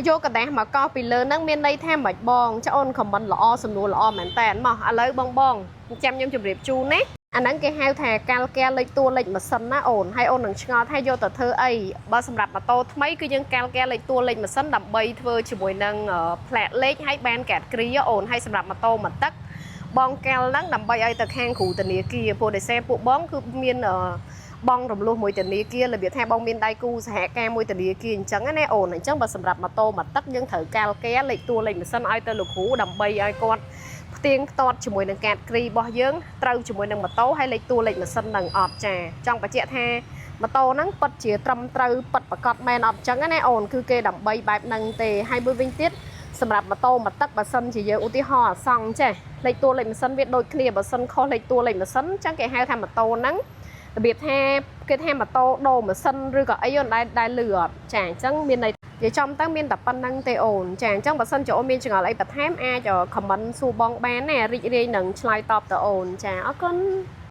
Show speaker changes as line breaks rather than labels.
យកក្រដាសមកកោសពីលើហ្នឹងមានន័យថាមិនបងចាអូន comment ល្អសំណួរល្អមែនតើមកឥឡូវបងបងចាំខ្ញុំជម្រាបជូនណាអាហ្នឹងគេហៅថាកាល់កែលេខតួលេខម៉ាស៊ីនណាអូនហើយអូននឹងឆ្ងល់ថាយកទៅធ្វើអីបើសម្រាប់ម៉ូតូថ្មីគឺយើងកាល់កែលេខតួលេខម៉ាស៊ីនដើម្បីធ្វើជាមួយនឹងផ្លាកលេខឲ្យបានកាតគ្រីអូនហើយសម្រាប់ម៉ូតូមួយទឹកបងកាល់ហ្នឹងដើម្បីឲ្យទៅខាងគ្រូធនាគារព្រោះដោយសារពួកបងគឺមានបងរំលោះមួយធនាគាររបៀបថាបងមានដៃគូសហការមួយធនាគារអញ្ចឹងណាអូនអញ្ចឹងបើសម្រាប់ម៉ូតូមួយទឹកយើងត្រូវកាល់កែលេខតួលេខម៉ាស៊ីនឲ្យទៅលោកគ្រូដើម្បីឲ្យគាត់ផ្ទៀងផ្ទាត់ជាមួយនឹងកាតគ្រីរបស់យើងត្រូវជាមួយនឹងម៉ូតូហើយលេខតួលេខម៉ាស៊ីននឹងអត់ចាចង់បញ្ជាក់ថាម៉ូតូហ្នឹងពិតជាត្រឹមត្រូវពិតប្រកបមែនអត់អញ្ចឹងណាអូនគឺគេដើម្បីបែបហ្នឹងទេហើយមួយវិញទៀតសម្រាប់ម៉ូតូមួយទឹកបើសិនជាយើងឧទាហរណ៍អាសង់ចេះលេខតួលេខម៉ាស៊ីនវាដូចគ្នាបើសិនខុសលេខតួលេខម៉ាស៊ីនអញ្ចឹងគេហៅថាម៉ូតូហ្នឹងរបៀបថាគេថាម៉ូតូដូរម៉ាស៊ីនឬក៏អីអូនដែលដែលលឺអត់ចាអញ្ចឹងមានន័យនិយាយចំទៅមានតែប៉ុណ្្នឹងទេអូនចាអញ្ចឹងបើសិនជាអូនមានចម្ងល់អីបន្ថែមអាច comment សួរបងបានណារីករាយនឹងឆ្លើយតបទៅអូនចាអរគុណ។